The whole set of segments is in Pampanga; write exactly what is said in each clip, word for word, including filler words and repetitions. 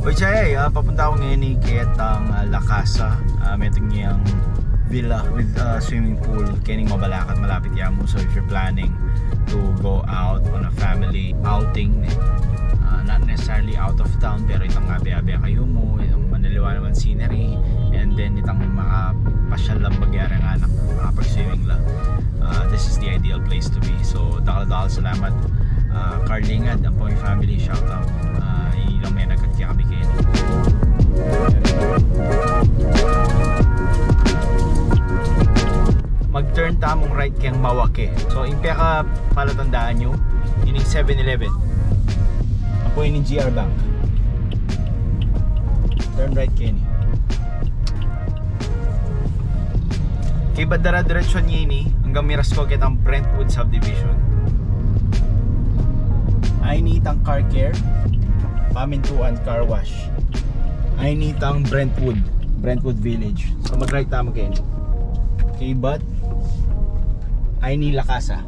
Which ay, ah, papunta ku ngeni ketang, ah, La Casa. Ah, metung yang villa with, ah, swimming pool. Keni mabalak at malapit ya mu. So if you're planning to go out on a family outing, ah, not necessarily out of town, pero itang abe-abe kayu mu, itang manaliwa naman scenery, and then itang makapasyal lang bagyari nga anak, makapag-swimming lang. Ah, this is the ideal place to be. So, dakal-dakal salamat, ah, Carlingad, ampong family, shout out. Ah, ilang menagkat kaya kami kayo. Mag-turn tamung right keng Mawake. So, ing pekapalatandanan yu, ining Seven Eleven. Ampong ining G R Bank. Turn right keni. Kaybat dara-diretsu ngeni, anggang miras ko ketang Brentwood Subdivision. Ayni itang car care, pamintuan, car wash. Ayni itang Brentwood, Brentwood Village. So mag-right tamu keni. Kaybat, ayni La Casa.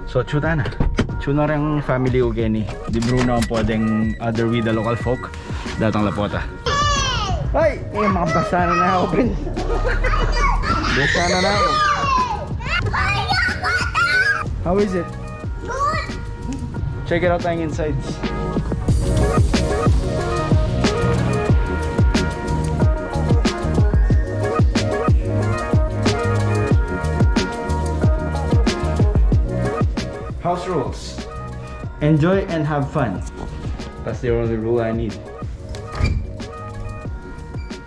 So, atsu ta na. Atsu na reng family ku keni. Di Bruno ang pwedeng other with the local folk. Datang lapota. Ay! Eh, makabasa na na ako, Prin. Basa na na ako. How is it? Check it out ang insides. House rules. Enjoy and have fun. That's the only rule I need.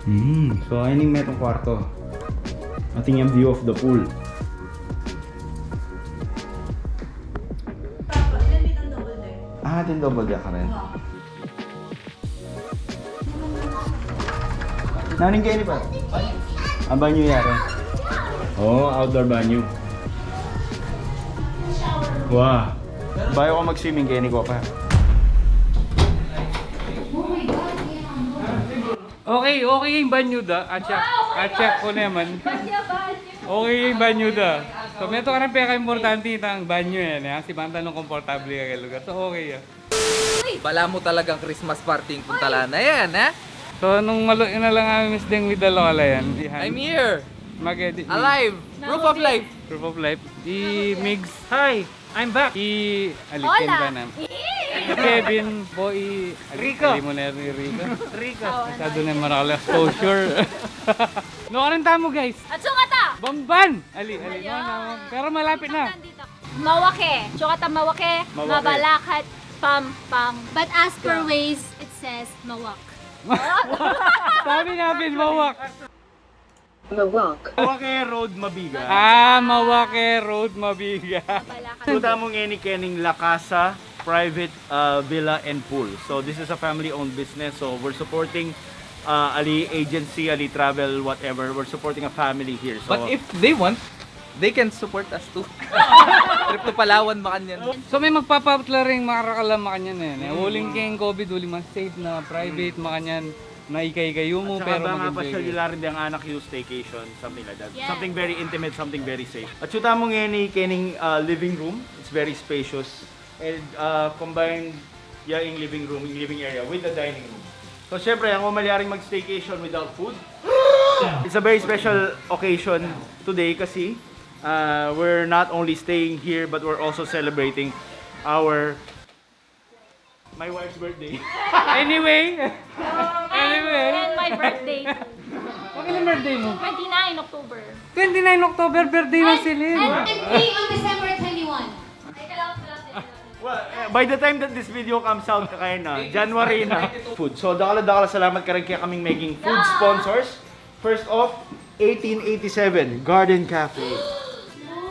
Mm, so, ayni ing metung kwarto. Atin yang view of the pool. Ah, atin double deck ka rin. Nanu ing keni, pa? Ang banyu yari. Oh, outdoor banyu. Wow. Bayu ku mag-swimming keni ku, pa. Okay, okay ing banyu da. A-check, a-check ku naman. Okay ing banyu da. So, metung kareng pekaimportante itang banyu, e, ne? Kasi bang atin komportable keng lugar. So, okay ya. Balamu talagang Christmas party ing puntalan na yan, ha? So, nung malu-, ina lang kami, Miss Deng, with the Lola yan. I'm here. Mag-edit. Alive. Proof of life. Proof of life. I Migs. Hi, I'm back. I Alikin. Hola. Ba na? I Kevin, boy, Rico. Ali mo na ni Rico. Rico. Masyado na yung marakal exposure. No, karin tamu, guys. At sukata. Bamban. Ali, ali. Ayan. Pero malapit na. Mawake. Sukata Mawake. Mawake. Mabalacat, Pampang. But as per Waze, it says Mawak. Sabi namin, Mawak. Mawak. Mawake Road, Mabiga. Ah, Mawake Road, Mabiga. Mabalacat. Punta mu ngeni kening La Casa Private, uh, Villa and Pool. So this is a family-owned business. So we're supporting, uh, ali agency, ali travel, whatever. We're supporting a family here. So, but if they want, they can support us too. Trip to Palawan, makanyan. So, may magpapatla ring marakal a makanyan, e, ne? Uling keng COVID, uling mas safe na private, makanyan, na ika-ika yu mu, pero mag-enjoy kayu. At saka bang mapasyal yu la rin deng anak yu, staycation, something like that. Yes. Something very intimate, something very safe. Atsu tamu ngeni kening, uh, living room. It's very spacious. And, uh, combined ya ing living room, ing living area with the dining room. So, syempre, ang umalyaring mag-staycation without food, it's a very special occasion today kasi, uh, we're not only staying here but we're also celebrating our, my wife's birthday. Anyway. Anyway. And my birthday. Kailan birthday mo? Twenty-nine October. Twenty-nine October, birthday na si Lynn. And, and me on December twenty-one. Well, eh, by the time that this video comes out, kaya na, January na. Food. So, dakal a dakal a salamat kareng kekaming meging food sponsors. First off, eighteen eighty-seven Garden Cafe.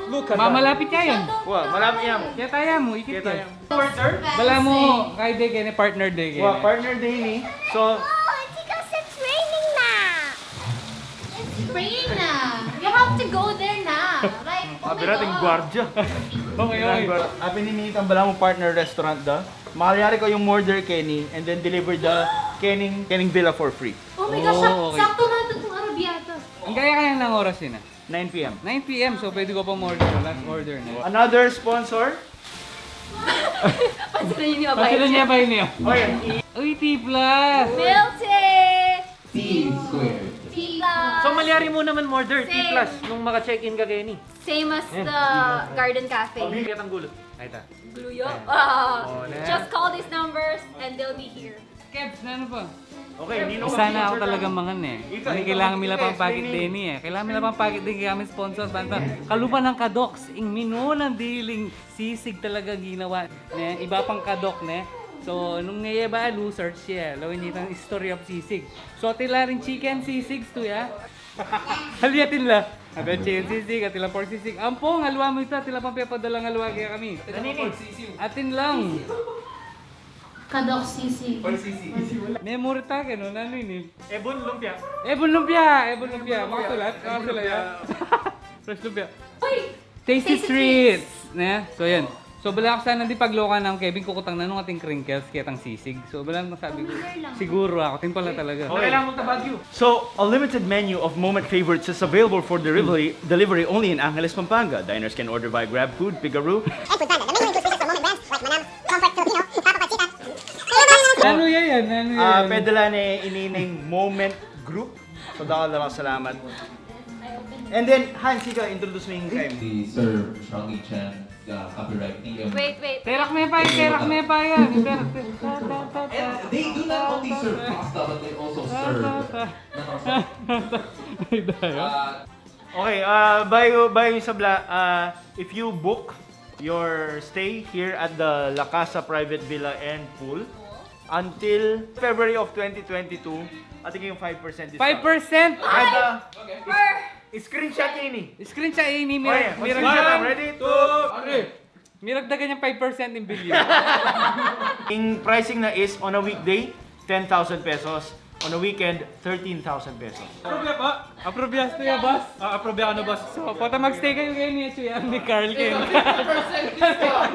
Look at that. Malapit ya yan. Wa, malapit ya mu. Kaya tayo mu, ikit ya. Kaya tayo mu. Order? Balamu, kay de kene, partner de kene. Wa, partner de ini. So, oh, it's because it's raining na. It's raining na. You have to go there na. Like, oh my God. Abira, ating guardia. Okay, okay. Apin ini itang balamu partner restaurant da. Malyari kayung order keni and then deliver da kening, kening villa for free. Oh my gosh, oh, okay. Sakto na ito itong arabiata. Ang kaya kayang nang oras yun, ah? Nine P M. Nine P M, so pwede ko pa order. Last order na. Another sponsor? Sila yung Pati na niya ba yun yun? Uy, T plus! Milty! T squared. T plus! So, malyari mu naman order, T plus, nung maka-check-in ka keni. Same as the Garden Cafe. Kaya tang gulo. Ay, ta. Gluyo? Ah. Oh, na. Just call these numbers and they'll be here. Kebs, ano pa? Okay, Ninong Isa na ako talaga mangan eh. Ika, Ang ika, kailangan ika, mila pang explain pakit eh. Din eh. Kailangan mila pang pakit din kaya kami sponsor. Banta, kalupa ng kadoks, ing minunang diling sisig talaga ginawa. Ne? Iba pang kadok, ne? So, nung ngayon ba, lu search siya. Lawin niya itang history of sisig. So, atila rin chicken sisigs to, ya? Haliatin la. Atila chicken sisig, atila pork sisig. Ampong, alwa mu ita, atila pang pepadalang alwa kaya kami. Nanini? Atin lang. Kadok sisig. Memory ta, kaya no, nanu ini? Ebon lumpia. Ebon lumpia, ebon lumpia. Makasulat, makasulat ya. Fresh lumpia. Uy! Tasty treats! Ne? So, yan. So, bala ku sana di paglokan ng Kevin, kukutang na nung ating crinkles, kaya tang sisig. So, bala masabi ko, siguro ako, timpala talaga. Okay. Kailangan mong tabagyo. So, a limited menu of moment favorites is available for delivery, delivery only in Angeles, Pampanga. Diners can order via GrabFood, Pigaroo, and Food Panda. The menu includes dishes from moment brands like Manam, Comfort Filipino, Papa Pancita. Nanu ya yan? Nanu ya Ah, yan? Pwede lang eh, inining moment group. So, dakal na salamat. And then, Hans, ikaw, introduce mo yung crime. Si Sir Shaggy Chan, uh, copyright T M. Wait, wait. Terak me pa, terak me pa yan. Terak, terak. And they do not only serve pasta, but they also serve Ay, dayo. Uh, Okay, ah, bayu, bayu sabla, ah, if you book your stay here at the La Casa Private Villa and Pool until February of twenty twenty-two, ating yung five percent discount. Five percent? Kada, Okay. Per- screenshot ini. Screenshot ini, Oh, mirag, yeah. Mirag, One, two, three. Miragdagan niyang five percent ing bilyo. Ing pricing na is on a weekday, ten thousand pesos. On a weekend, thirteen thousand pesos. Approve ya, pa? Approve ya, boss. Ah, approve ya, ano, boss? So, pota magstay kayo ngayon ni Chuya, ni Carl kayo. Fifty percent discount.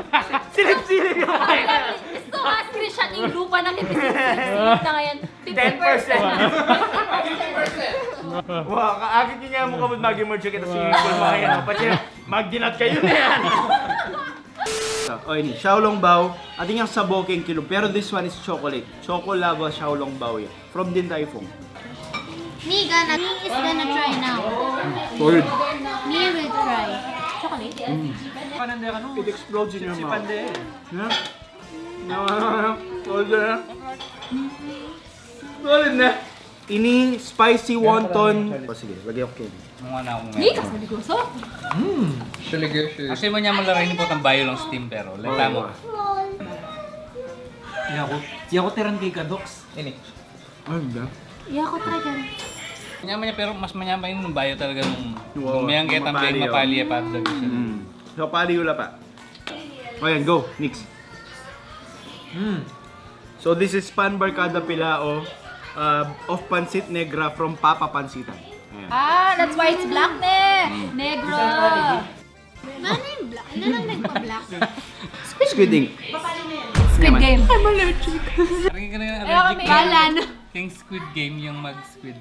Silip-silip yung Ay, gusto nga, screenshot yung lupa na fifty percent. Silip na ngayon. Fifty percent. Fifty percent. Wah, kaakit niya mo kabut mag-emerge kita sa swimming pool, mga yan, oh. Pati magdinat kayo na yan. So, o, ini, Xiaolongbao. Atin yang sabo keng kilub, pero this one is chocolate. Choco lava Xiaolongbao ya. From Din Tai Fung. Me gonna, me is gonna try now. Solid. Me will try. Chocolate? It explodes in your mouth. Pande. Yeah. No, no, no, no. Solid na. Solid na. Ini spicy wonton. O, sige, lagay ko kayo. Muna akong Ni meron. Kasaligoso? Mm. Delicious. Kasi mo niya malaray ni potang bayo lang steam pero. Lata mo. Yaku, yaku tiran kay Kadoks. Ini. Ay, hindi. Yaku talaga. Manyama niya, pero mas manyama yung bayo talaga nung Wow, lumayang kaya tambay mapali, oh. Mapali ya, Pablo. Mm. So, pali wala pa. O, yan, go. Next. Mm. So, this is Pan Barkada Pilao, uh, of Pancit Negra from Papa Pancitan. Ayan. Ah, that's why it's black, ne? Mm. Negro. Nanu yung black? Nanu ang nagpa-black? Squid Ink. Squid Game. I'm allergic. Parang ka na Ay, allergic kami. Kala na. King Squid Game yung mag-squid.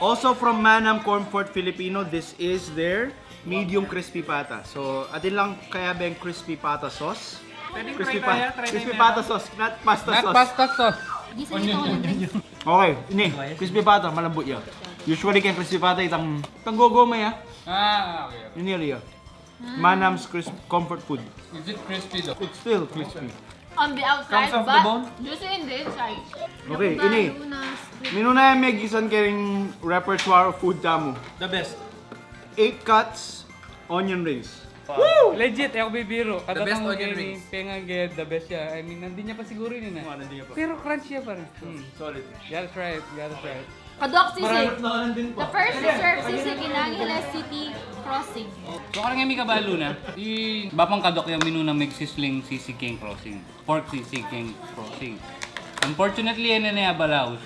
Also from Manam Comfort Filipino, this is their medium crispy pata. So, atin lang kaya beng crispy pata sauce? Pwedeng Crispy try pa-, tayo, try crispy tayo pata meron. Sauce, not pasta Not sauce. Pasta sauce. Gising Onion, ito, onion, onion. Okay, ini, crispy pata, malambut ya. Usually, kaya crispy pata, itang, itang gogo mo ya. Ah, okay, okay. Ini ya. Manam's crisp-, comfort food. Is it crispy though? It's still crispy. On the outside, Comes off the but bone? Juicy in the inside. Okay, ini. Minuna yang megisan kering repertoire of food tamu. The best. Eight cuts, onion rings. Woo! Legit, e ku bibiro. The best onion rings. Penga ge, the best ya. I mean, nandin ya pa siguro yun, eh. Oo, nandin ya pa. Pero crunch ya pa rin. Hmm. Solid. Gotta try it, gotta try it. Kadok sisig. Marami na nandun pa. The first to serve sisig in Angeles City Crossing. So, karang mi kabalu na, i babang kadok yang minuna megsisling sisig keng crossing. Pork sisig keng crossing. Unfortunately, e ne abalaus.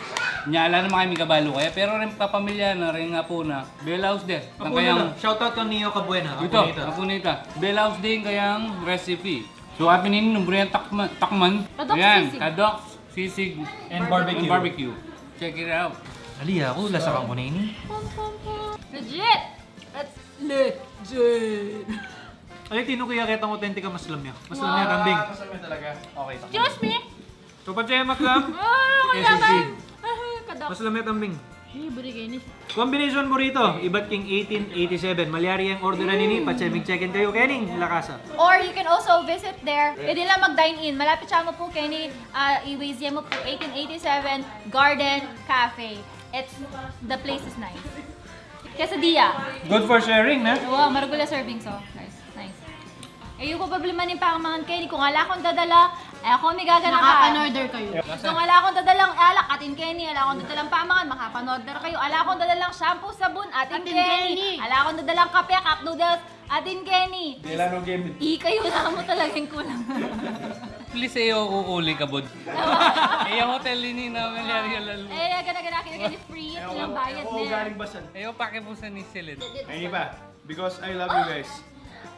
Nya, ala naman kami kabalu kaya, pero rin kapamilya na, rin apu na, belaus de. Apu na kayang lang. Shoutout kang Neo Cabuena, apu nita. Apu nita. Belaus de kayang recipe. So, apin ini, nung burian takman, takman. Kadok sisig. Ayan, kadok sisig. And barbecue. And barbecue. Check it out. Ali, aku, lasakan ku na ini. Legit! That's legit! Ay, tinu kaya ketang authentic a mas lamya. Mas lamya tambing. Mas lamya talaga. Okay, tak. Excuse me? Tupat siya, Maklam. Oh, kaya ba? Kadok. Mas lamya tambing. Ay, buri kayu ni. Combination burrito, ibat king eighteen eighty-seven. Malyari yang orderan ini, patse mig check-in kayu kening La Casa. Or you can also visit there. Pwede lang mag-dine-in. Malapit siya mo po keni, ah, i-Waze mo po, eighteen eighty-seven Garden Cafe. It's, the place is nice. Quesadilla. Good for sharing, ne? Wow, maragul a serving, so, guys. Nice. E yu po problema ning pamangan keni. Kung ala kong dadala, e, ako migaganaka. Makapan-order kayu. Kung ala kong dadalang alak, atin keni. Ala kong dadalang pamangan, makapan-order kayu. Ala kong dadalang shampoo, sabun, atin keni. Ala kong dadalang kape, cup noodles, atin keni. Kailangan ng gamit. Ikayu na mu talaga ing kulang. Please, e yu uuli kabud. E yu hotel ini na malyari a lalu. E, gana-gana kayu, keni free, walang bayad ne. E yu pakibusan ni Celine. Ini pa. Because I love you guys.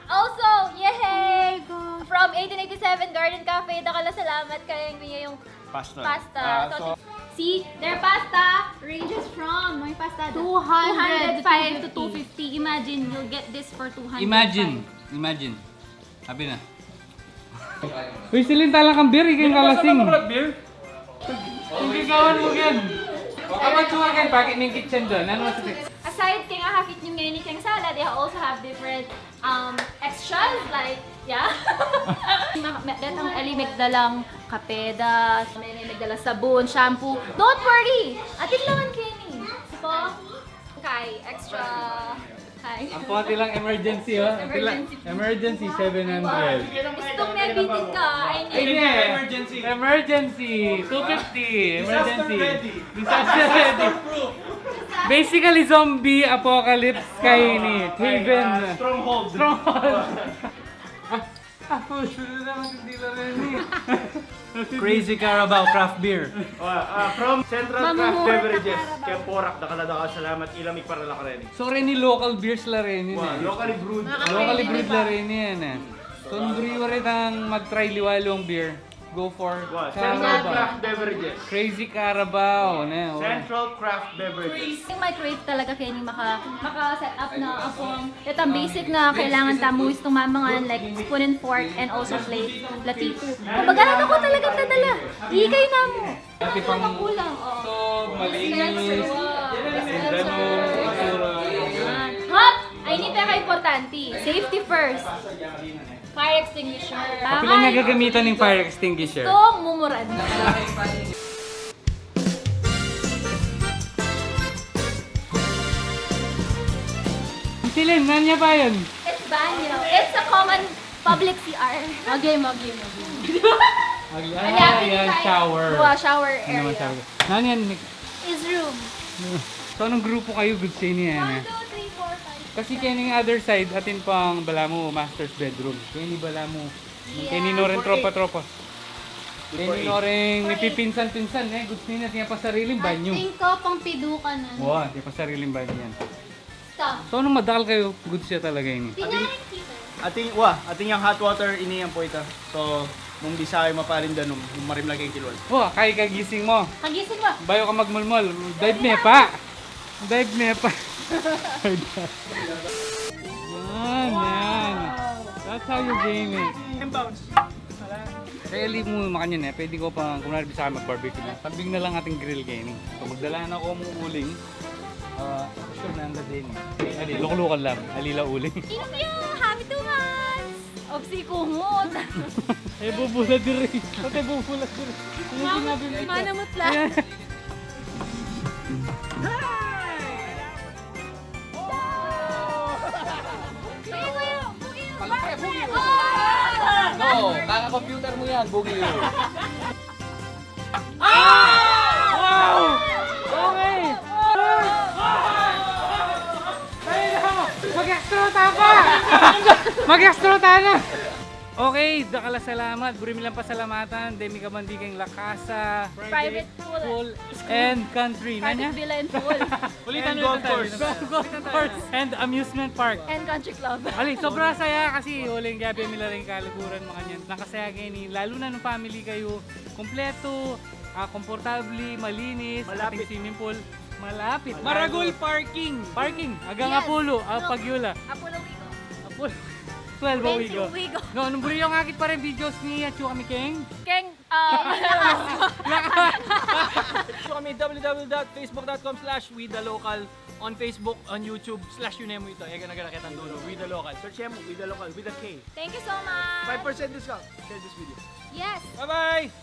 Also, yehey! From eighteen eighty-seven Garden Cafe, dakal a salamat kaya ing binie yung pasta. Pasta. Ah, so, so, see, their pasta ranges from, may pasta, two hundred five to two fifty. Imagine, you'll get this for two hundred five. Imagine, imagine. Abi na. Uy, Celine, talang kang beer, ikeng kalasing. Beer? Hindi gawan mu yan. Apat suwa ken, pakit ning kitchen doon. Ano mas Aside keng ahakit yu ngeni keng salad, they also have different, um, extras like, yeah. Ma- ma- Detang ali migdalang kape da, may, may migdalang sabun, shampoo. Don't worry! Atin lang keni. Sipo? Kay, extra. Hi. Ang pati lang emergency, oh. Ang pila- Emergency. Emergency, seven hundred. Gustong may bitin ka. Ay, Ay, hindi. Emergency. Emergency, two fifty. Emergency. Disaster ready. Disaster ready. Basically, zombie apocalypse kay ni Haven. Stronghold. Stronghold. Ah, ah, puso na naman, hindi lang rin eh. Crazy Carabao Craft Beer. Ah, ah, from Central Craft Beverages. Kaya Porak, dakal a dakal a salamat, ilam iparala kareni. So, reni local beers la reni. Wow, locally brewed. Locally brewed la reni yan eh. So, nung brewery tang mag-try liwalong beer, go for Central Craft Beverages. Crazy Carabao, ne? Central Craft Beverages. Ing microwave talaga keni maka, maka-set up na apong itang basic na kailangan tamu is tumamangan, like spoon and fork and also plate, plato. Kumbaga, ano ko talagang dadala? Ikayu na mu. Dati pang kulang, oh. So, malinis. Hop! Ay, ini peka importante. Safety first. Fire extinguisher. Kapila na gagamitan ning fire extinguisher? Itong mumuran. Celine, nanu ya pa yan? It's banyo. It's a common public C R. Magi, magi, magi. Magi, ah, yan, shower. Wow, shower area. Nanu yan, Nick? Is room. So, anong grupo kayu? Good sa inyo yan, eh. One, two, three, four, five. Kasi kaya ning other side, atin pang balamu master's bedroom. Kaya ni balamu. Kaya ni no rin tropa-tropa. Kaya ni no rin mipipinsan-pinsan, eh. Good sa inyo, atin pa sariling banyo. Atin ko pang pidukan, ano. Wow, atin pa sariling banyo yan. So, nung madakal kayu, good siya talaga ini. Ating, wa, ating yang hot water, ini yang po ita. So, nung bisa kayu maparinda nung, nung marimla keng kilwan. Wa, kay kagising mo. Kagising mo. Bayu ka magmulmul. Dive me pa. Dive me pa. Yan, yan. That's how you game it. Ten pounds. Kaya ali mu makanyan e, pwede ko pa, kunwari bisa ka mag-barbecue na, tambing na lang ating grill keni. So, magdala na ko mu uling, ah, sure na anda deni. Ali, luklukan lang, ali la uling. Thank you! Happy two months! Obsi kumot! E, bubula diri. Pati bubula diri. Ano sinabi mo? Manamot lang. No, kaka-computer mu yan, bugyu. Wow! Okay! Ay, nako! Mag-extra ta pa! Mag-extra ta na! Okay, dakal a salamat. Buri mi lang pasalamatan deng mikabandi keng La Casa Private Pool and Country. Private Villa and Pool. Ulitan, ulitan tayo, ulitan tayo. Golf course and amusement park. And country club. Ali, sobra saya kasi uling gabi mi la ring kaluguran, makanyan. Nakasaya keni, lalu na nung family kayu, kumpleto, ah, komportable, malinis, ating swimming pool, malapit. Maragul parking. Parking, agang Apollo, ah, Pagllo la. Apollo Wico. Apollo. Twelve Ben Wigo. Wigo. No, nung buri yu ngakit pa rin videos ni Achu kami King. Keng, uh, So kami, w w w dot facebook dot com slash we the local, on Facebook, on YouTube, slash yun mo ito. Ega na gana kitang dulo, We the Local. Search mo, We the Local, with a K. Thank you so much. Five percent discount. Share this video. Yes. Bye-bye!